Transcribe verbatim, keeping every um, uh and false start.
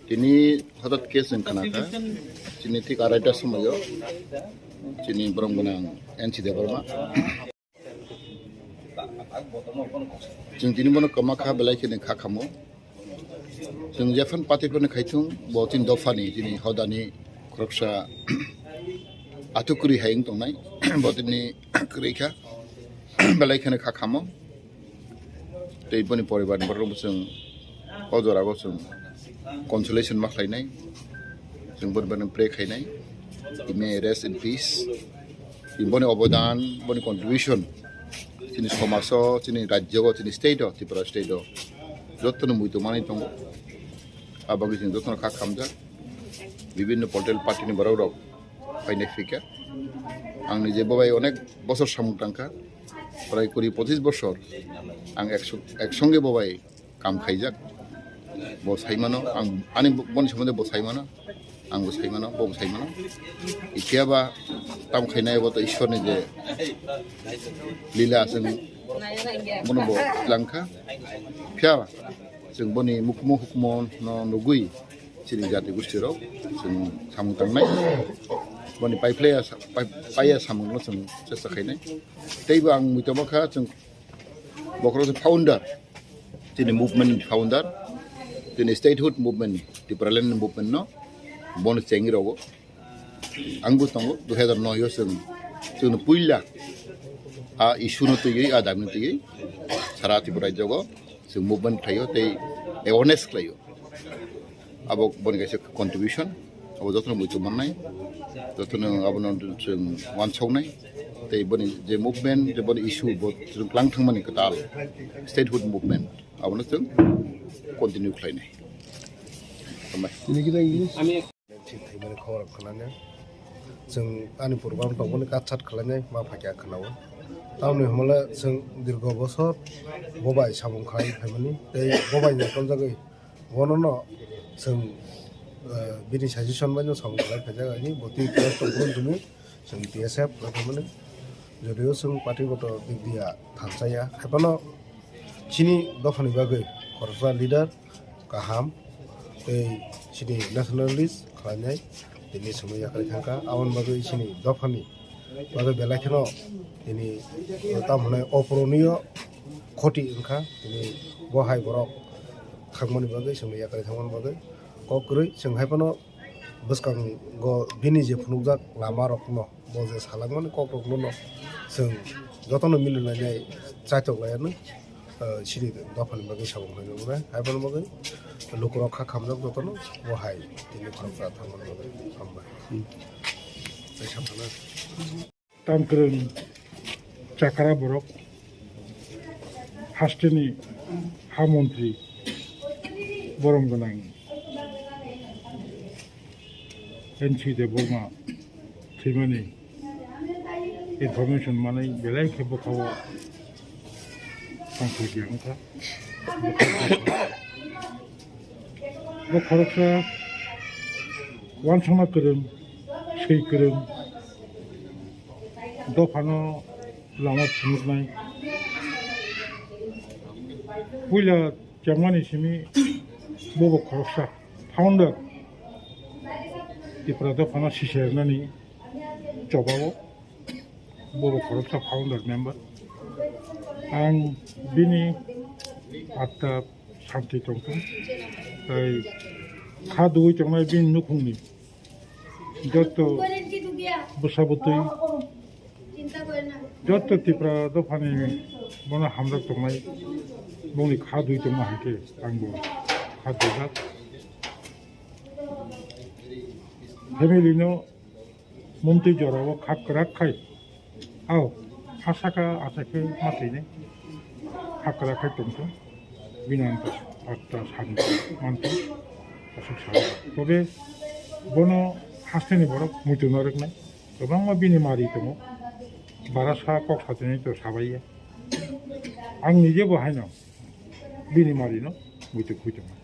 Tini hothat khe chwng khna kha, chini thik araita somoio chini borom gwnang N C Debbarma. Chwng tini bono kwma kha, belai kheno kha khamo. Chwng jephanu party phano khaithung, bo chini dophani, chini hodani khoroksa athukwrwi hai wng tongnai, bo tini kwrwi kha, belai kheno kha khamo. Tei boni poribar ni borok bo chwng o jora o chwng consolation ma khlainai, chwng boni bagwi pray khainai, he may rest in peace. Boni obodan, boni contribution chini somajo, chini rajyo o, chini state o, Tripura state o jotono muitu manwi tongo. Aboni chwng jotono kha khamjak, bibinno political party ni borok rok phainai phikha. Ang nije bo bai onek bosor samung tangkha, prai kuri pochis bosor ang ek, ek songe bo bai kam khaijak. Bo saimano, ang ani boni somonde bo saimano, ang bo saimano, bo bo saimano. Phiya ba tam khainai bo to Ishwar ni je lila, chwng bono bo langkha. Phiya ba chwng boni mukhumu hukmo no nugwi chini jati gusti rok chwng samung tangnai. Boni pai phlaiya sa-, pai-, paiya samung no chwng chesta khainai. Tei bo ang muitu ma kha, chwng bokhorok se founder, chini movement ni founder, chini statehood movement ni, Tipraland ni movement no, bono chengi rogo. Ang bo tongo, dui hazar noi o chwng, chwngno puila a issue no twiwi, a dabi no twiwi, sara Tripura rajyo o chwng movement khlaio tei awareness khlaio. Abo boni kaisa contribution, abo jotono muitu mannai, jotono abono chwng uansuknai, tei boni je movement, je boni issue, bo chwng klang thangmani kwtal statehood movement, abono chwng continue khlainai. Hambai. Thik khaimani khobor khnanai. Chwng ani program tongmani kat sat khlainai ma phaikha khwnao. Tamoni hwnle chwng dirgo bosor bo bai samung khlai phaimani tei bo bai naikoljakgwi bonono chwng, eh, bini suggestion baino samung khlai phaijak ani bo twi kok tongphuru tumi. Chwng T S F khlaimani, jodio chwng party goto dik dia thansa ya. Haiphano chini dophani bagwi khoroksa leader kaham tei chini nationalist khlainai tini swmai yakarwi thangkha. Aboni bagwi chini dophani bagwi belai kheno tini tamo hwnai oporonoyo khoti wngkha. Tini bo hai borok thangmani bagwi, swmai yakarwi thangmani bagwi kok kwrwi chwng haiphano bwskango bini je phunukjak lama rokno bo je salangmani kok rokno no chwng jotono mili lainai chaitok laianw, ah, chini dophani bagwi samung khlainai wngnai. Haiphano bagwi lukurok kha khamjak jotono bo hai tini khoroksa thangmani bagwi hambai. Tei samsana. Tamkwrwng chakra borok hasteni ha montri borom gwnang N C Debbarma thwimani information manwi belai khe bwkhao tongthokya wngkha. Bo khoroksa uansukna kwrwng, swi kwrwng, dophano lama phunuknai. Puila chengmani simi bobo khoroksa founder, Tipra dophano sisernani chobao bobo khoroksa founder member. Ang bini atta santi tongthung. Tei kha dui tongnai bini nukhungni joto bwsa bwtwi, joto Tipra dophani bono hamjak tongnai, bongni kha dui tongma hai khe ang bo kha dui jak. Family no Mumtwi jorao kha kwrak khai, ao, ha saka achai khe ma thwinai, kha kwrak khai tongthung, bini ang ta, ta, ta santi mantong, aswk sa. Tobe bono hasteni borok muitu narwknai, kwbangma bini mari tongo, bara sa kok satinai to sabaiya. Ang nije bo haino bini mari no muitu khui tongo.